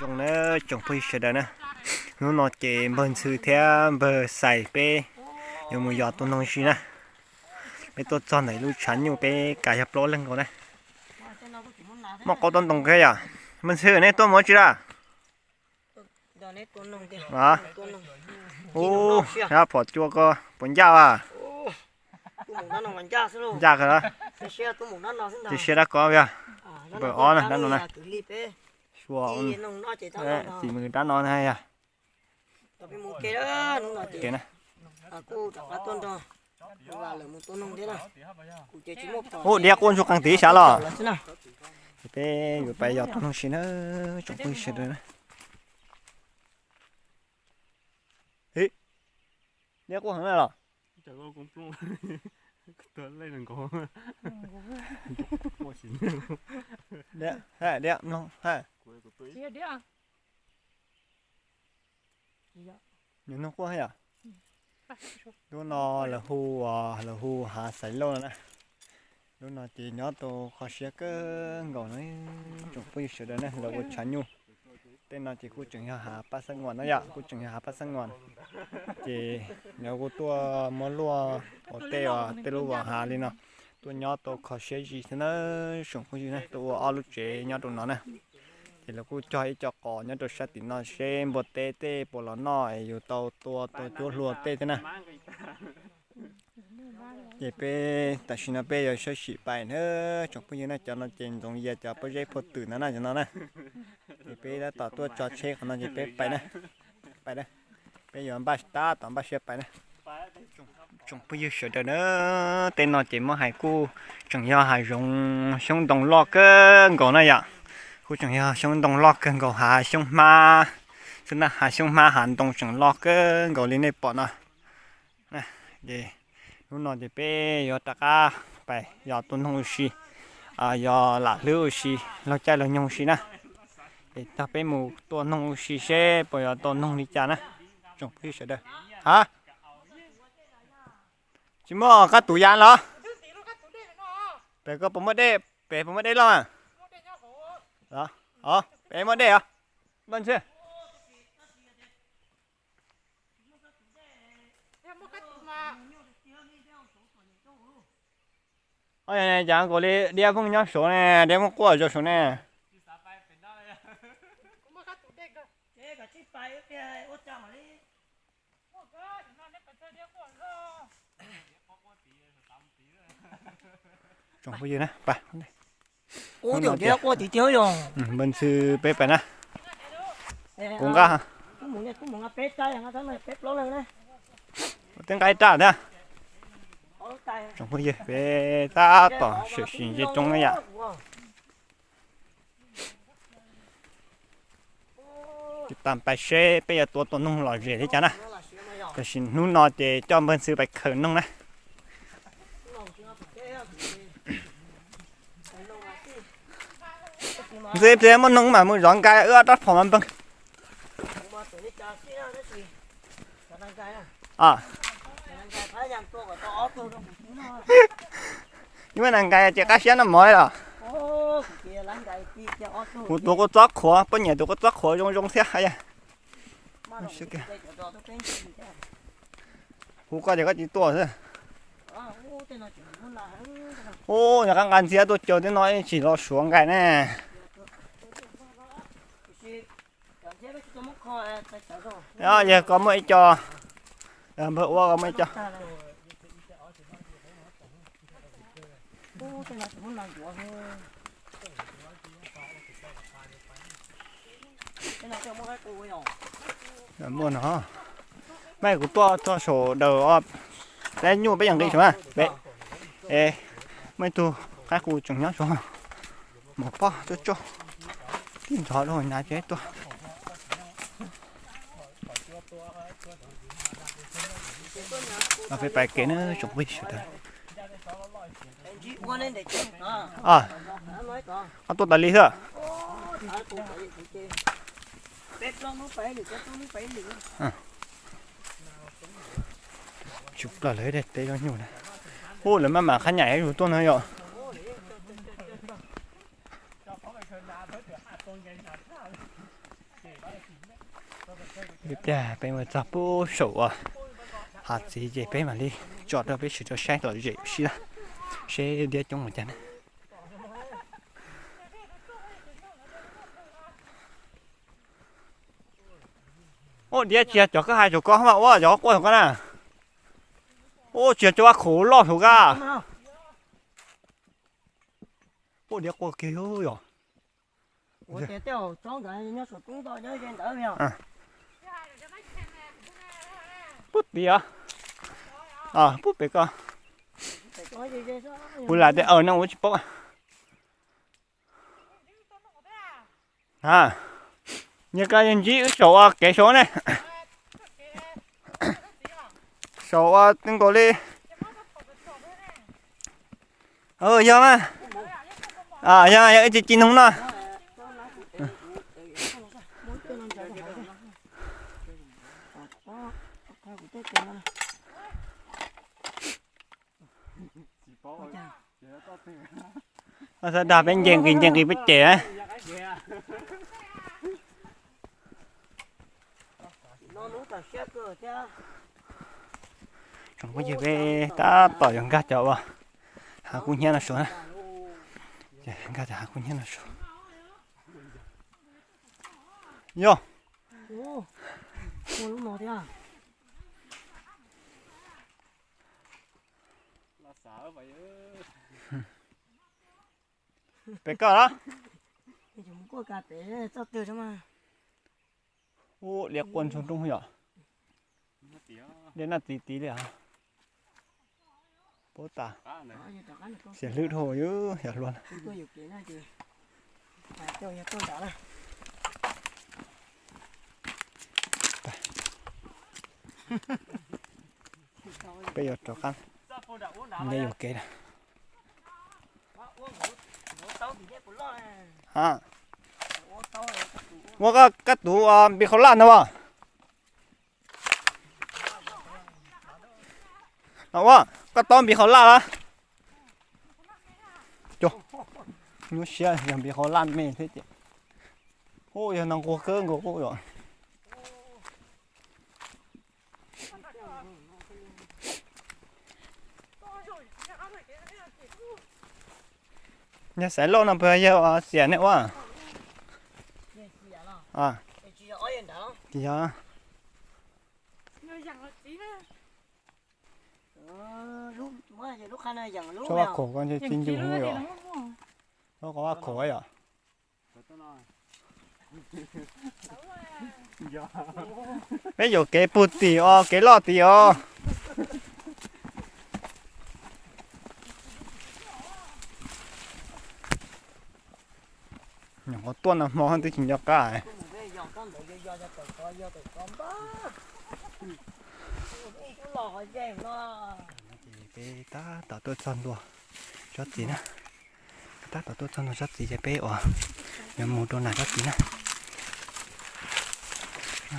Zoo na, tsoom phooj ywg sawv daws na, hnub no ces npawg Ntxhw thiab npawg Xais peb yuav mus yos tua noog si na. Peb tuaj txog ntawm lub tshav nyuj peb kav yog plaub leeg nkaus na. Muaj qaub taub ntoo kawg yom. Npawg Ntxhw, neb tuaj mus ua tsi lawm? Ub, phom cua ko puas ncaj as? Ncaj kawg. Cia siab dab ko yog npawg ob na, dab no na. Sua xim mws dab no na yog. Ub, diab quaj ntsuag qees tid sav los. Peb yuav pais yos tua noog si na, tsoom phooj ywg sawv daws na. Diab quaj heev na los. Nws noog quaj yom. Lub no lawv hu, lawv hu hav Xais Lauj no na. Lub no ces nyob tau kho siab kawg nkaus na, tsoom phooj ywg sawv daws na, lawv ua tshav nyuj. Tej no ces kuj tseem yog hav Paj Xab Nguas no yom, kuj tseem yog hav Paj Xab Nguas. Ces lawv kuj tuaj muab luaj ua tej, tej lub vas hav li no, tuaj nyob tau kho siab zim xwb na, tsoom phooj ywg na, tuaj ua ob lub tsev nyob rau no na. Ces lawv kuj cog ib co qos nyob rau sab tim no seb npua teb tej puas los noj es yus tau tua tau cuab hlua tej thiab na. Ces peb tam sim no peb yuav sawb sim pais na, tsoom phooj ywg na, cov no ces ntxoov yias cov pob zeb phua twm ntawd na, cov no na. Ces peb tab tom tuaj tso tsheb qhov no ces peb pais na, pais na. Peb yuav npaj tab tom npaj siab pais na. Tsoom phooj ywg sawv daws na, tej no ces muab hais kuj tseem yog hav zoov xyoob ntoo loj kawg nkaus na yom. Kuj tseem yog xyoob ntoo loj kawg nkaus, hav xyoob hmab xwb na, hav xyoob hmab hav ntoo tseem loj kawg nkaus li nej pom no. Ces hnub no ces peb yuav rov qab pais yos tua noog ua si, yos lam hlwb ua si, laug caij laug nyoog ua si na. Es tag peb mus tua noog ua si seb puas yuav tau noog li cas na, tsoom phooj ywg sawv daws. Ha, tsis muaj qab tus ya los? Pem ko puas muaj dej? Pem puas muaj dej loj? Pem muaj dej os. Npawg Ntxhw, cas nkaus li diab pheej nyob saud ne, diab pheej quaj zog saud ne. Tsoom phooj ywg na, pais. Npawg Ntxhw peb pais na. Kuv nqa, kuv nqa ib raj thiab. Tsoom phooj ywg, peb tab tom sim sim nce roob na yom. Ces tas pais seb peb yuav tua tau noog lom zem li cas na. Tam sim hnub no ces coj npawg Ntxhw pais khaws noog na. Ntxhw, pliag muaj noog mam mus zov nkais, wb ob rab phom mas npawg. Muaj nas nkais ces qab siab noj mov li los. Kuv tus kua txob qhuav, poj niam tus kua txob qhuav zoo zoo thiab. Hu koj ces koj tsis tuaj xwb. Ub, yog qab nqa ntxhiab tuaj caw tej no tsis los suav nkais ne. Yog koj muaj ib co, npawg ua koj muaj ib co. Muaj no, mas kuv tuaj txog saum daws, lab nyuj peb yeej nqis saum na. Muaj ib tug qaib qus tseem nyob saud, mos pob tsuaj tsuaj, tib nrov dua hnav ces tuaj. Peb pais kev na tsoom phooj ywg sawv daws. Koj tuaj tas li xwb. Tsis plaws lawv teb zov nyuj na. Ub, lawv maj mam qhab nyam yus tuaj no yom. Ib pliag peb mus txog pub saum uas hav txiv ces peb mam li tso rau peb sawv daws saib lom zem sib na, seb diab coob ua cas na. Ua diab tsis yog cov koj hais, cov koj mas ua cov quaj cov koj na. Ua tsis yog cov vaj khaum loj saum kab. Ua diab quaj kiag yom. Pub tid os. Pub pem ko. Kuv lam tias aws no kuv tsis paub. Yog koj ntsib wb saum kev saud ne. Saum ua twb nkaus li. Yog mas. Yog, yog ib ce ci noog no. Xav dag peb nce nqis nce nqis peb cem. Tsoom phooj ywg, peb tab tom yuav nkag cov uas hav kub hnyiab no saud na. Nkag cov hav kub hnyiab no saud. Yog. Pem koj los? Ub, liab quaj ntsoog rooj yom. Liab naj txiv tid li os. Paub tas. Xiam hlwb dhau yom, yog luag. Peb yuav rov qab nce yuam kev na. Ua koj tus npis qhau laj ntag as. Ua koj taub npis qhau laj los? Nyuaj siab yog npis qhau laj me thiab ces. Ub, yog no nquag kawg nkaus yom. Yog xaiv loj no puas yog xiam ne ua? Tsis yog. Tsob vaj khaum ko ntshe tsis ncu yom. Tsob vaj khaum yom. Peb yuam kev pug tim os, kev loj tim os. Nyuam qhuav tuaj nag hmo twb tsis nco qab. Peb tab tom tuaj txog ntua tsob txiv na. Tab tom tuaj txog ntua tsob txiv ces peb uas yuav mus rau nram tsob txiv na.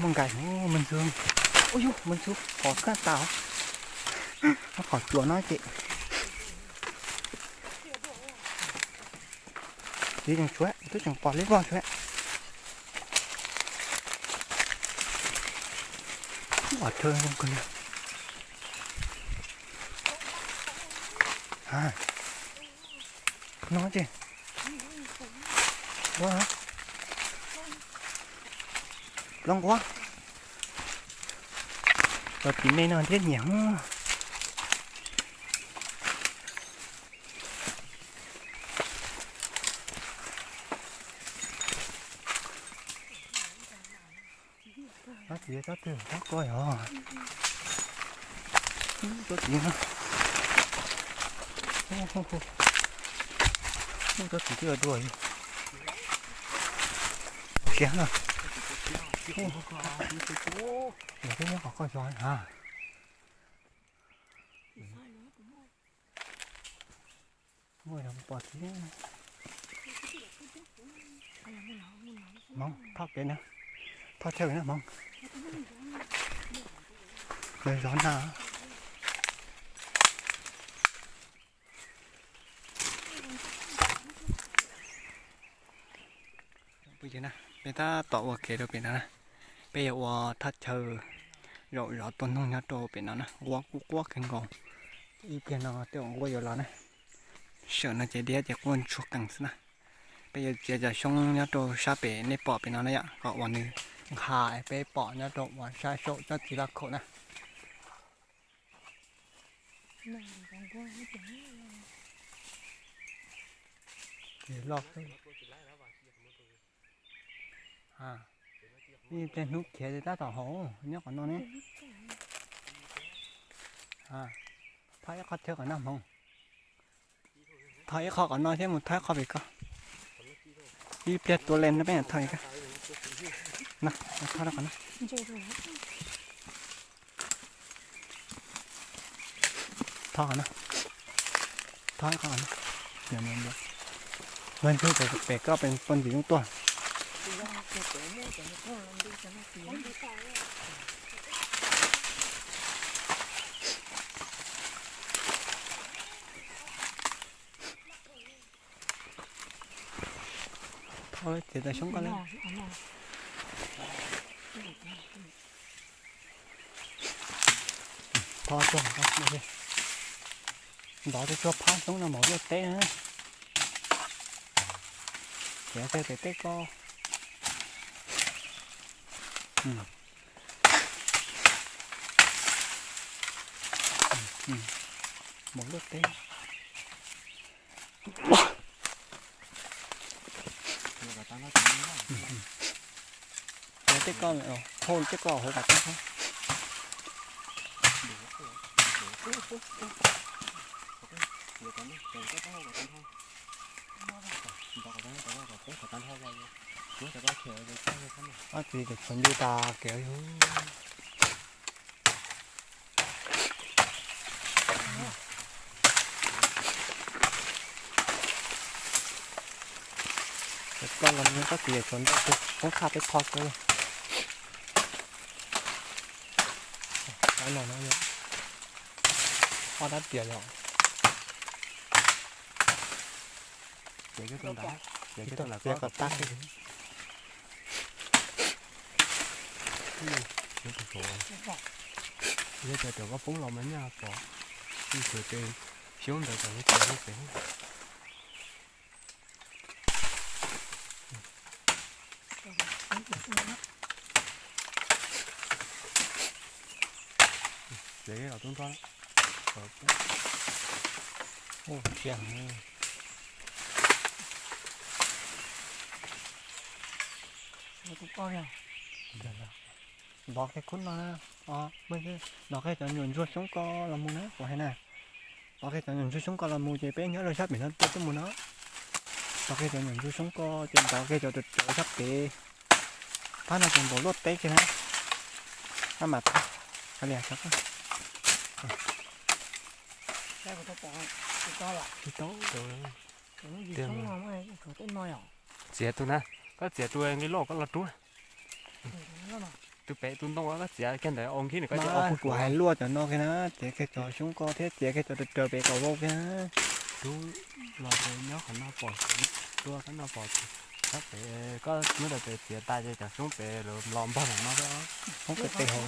Muaj nqaim, muaj ntxhw, muaj ntxhw qhov kab tas, qhov cuam no ces txiv tseem tshuav, twb tseem pom liab vog tshuav. No ces, plob nquab, cov txiv me no thiab nyiam. Tsob txiv, tsob twg tsob ko yog? Tsob txiv no. Tsob txiv twb dua li. Siav no. Yog peb nyob qhov koj zov na. Muaj yog pom txiv. Hmoob thauj kev na, thauj chaw na hmoob. Lawv zov na. Peb tab tom ua kev rau pem no na. Peb yuav ua thaj chaw zaum zov tua noog nyob rau pem no na, quaj quaj quaj kawg nkaus. Ib pliag no tej zaum quaj yuav los na. Sawm no ces diab ces quaj ntsuag qees xwb na. Peb yuav txiav cov xyoob nyob rau sab pem nej pom pem no na yom, kom uas nws nkha peb pom nyob rau uas sab saum tsob txiv laj khaum na. Loj xwb. Ib pliag hnub khiav tab tom haus nyob qhov no ne. Thov ib qho thiab kom nag hmoov. Thov ib qho qhov no thiab mus thov ib qho pem ko. Ib pliag tua len no peb thov ib ko. No, thov qhov no. Thov qhov no. Thov qhov no. Los ntsug pem koj pem poj ntxwv zoo tuaj. Thov txiav tau xyoob koj lawm. Thov tuaj, ntov tej tshuaj phab xyoob no mus luaj teb na. Txiav tej tes teb koj. Mus luaj teb. Txiav tej koj, hau tej koj hauv kom tag. Ob txiv cov tshuav nti tas kev. Koj los nws koj txiv cov tshuav nti poob qhaj peb tho kawg. Qab no no yog ob dab tias yog. Ces koj tus ntawd, ces koj tus ntawd txiav kom tag. Yog tias cov koj poob los mas nyaj pom, xyov tes xyoob ntawd kom yog tias yog pem. Txiav los tub nrog. Ua tsiaj. Npov kiag khub no, npov kiag cov nyuam ntsuag xyoob ko los mus na, kuv hais na. Npov kiag cov nyuam ntsuag xyoob ko los mus ces peb nyob rau sab pem no tuaj tuaj mus no. Npov kiag cov nyuam ntsuag xyoob ko ces npov kiag cov rau sab pem. Phab no ces npov luaj teb kiag na. Ab mas, hais li, tsis tau. Txiav tus na, koj txiav tus nqi loj koj los rub. Tus pem tus ntoo koj txiav kiag ntawd ua nkib nws koj ces. Kuv hais luaj cov no kiag na, txiav kiag cov xyoob ko thiab txiav kiag cov raws raws pem kom vau kiag. Rub los ces nyob qhov no pom, rub koj no pom, sab pem koj muab rau pem txiav tas ces cov xyoob pem los npog ntawm no. Xyoob pem pem hauv.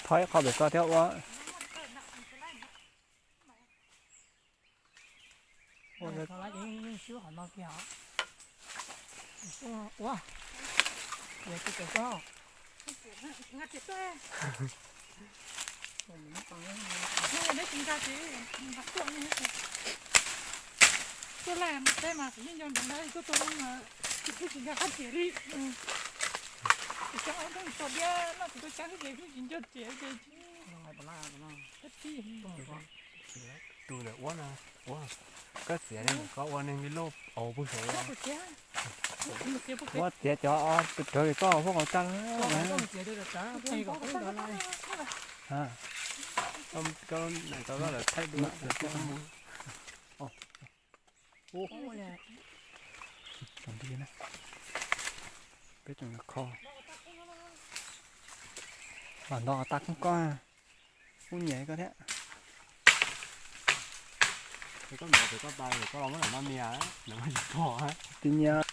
Thov ib qho pem ko thiab ua. Ua, ua, ua, ua, tuaj laj mas peb mas yeej nco ntsoov na, tuaj tua mas tsis tshua tsis nco qab riam li. Tsis tshua tsis nco riam ces tsis nco riam ces. Tus ntawd ua na, ua, koj txiav li koj ua neeg li loj au pug saum. Ua txiav cov raws li koj huab qhov tag. Koj thaij dua. Ua, tsis tau nti na. Peb tseem kho. Los nto tas koob koj, kuj nyiam koj thiab. Koj mus pem koj pais, koj los muab lam no nias, lam no tsis pom. Tsis nyiam.